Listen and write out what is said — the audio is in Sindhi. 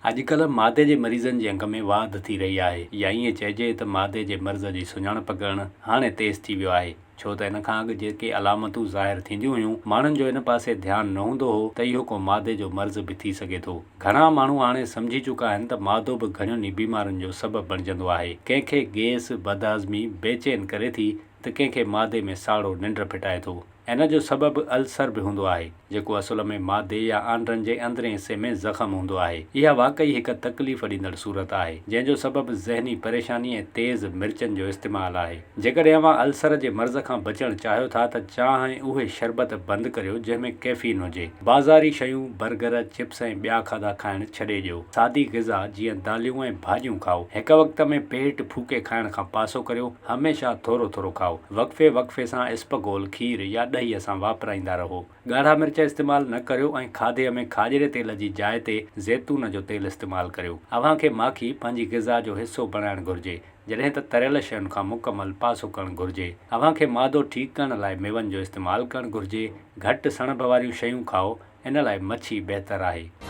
اڄڪلهه معدي جي مريضن جي انگ ۾ واڌ ٿي رهي آهي يا ائين چئجي ته معدي جي مرض جي سڃاڻپ ڪرڻ هاڻي تيز ٿي ويو آهي ڇو ته ان کان اڳ جيڪي علامتون ظاهر ٿينديون هيون ماڻهن جو ان پاسي ڌيان نه هوندو هو ته اهو ڪو معدي جو مرض به ٿي سگهي ٿو. گهڻا ماڻهو هاڻي سمجهي چڪا آهن ته معدو به گهڻين ئي بيمارين جو سبب بڻجندو آهي. ڪنهن کي گيس، بدهاضمي، بيچين ڪري ٿي ته ڪنهن کي معدي ۾ ساڙو ننڊ ڦٽائي ٿو. ان جو سبب السر به هوندو آهي، جيڪو اصل ۾ معدي يا آنڊن جي اندرين حصي ۾ زخم هوندو آهي. اها واقعي هڪ تڪليف ڏيندڙ صورت آهي، جنهن جو سبب ذهني پريشاني ۽ تيز مرچن جو استعمال آهي. جيڪڏهن اوهان السر جي مرض کان بچڻ چاهيو ٿا ته چانهه ۽ اهي شربت بند ڪريو جنهن ۾ ڪيفين هجي. بازاري شيون، برگر، چپس ۽ ٻيا کاڌا کائڻ ڇڏي ڏيو. سادي غذا جيئن داليون ۽ ڀاڄيون کائو. هڪ وقت ۾ پيٽ ڦوڪي کائڻ کان پاسو ڪريو. هميشه ٿورو ٿورو کائو. وقفي وقفي سان اسپغول، کير يا ڏهيء سان واپرائيندا رهو. ڳاڙها مرچ استعمال نه ڪريو ۽ کاڌي ۾ کاڄري تيل جي جاء تي زيتون جو تيل استعمال ڪريو. اوهان کي ماکي پنهنجي غذا جو حصو بڻائڻ گهرجي، جڏهن ته تريل شين کان مڪمل پاسو ڪرڻ گهرجي. اوهان کي معدو ٺيڪ ڪرڻ لاء ميون جو استعمال ڪرڻ گهرجي. گهٽ سڻڀ واريون شيون کائو، ان لاء مڇي بهتر آهي.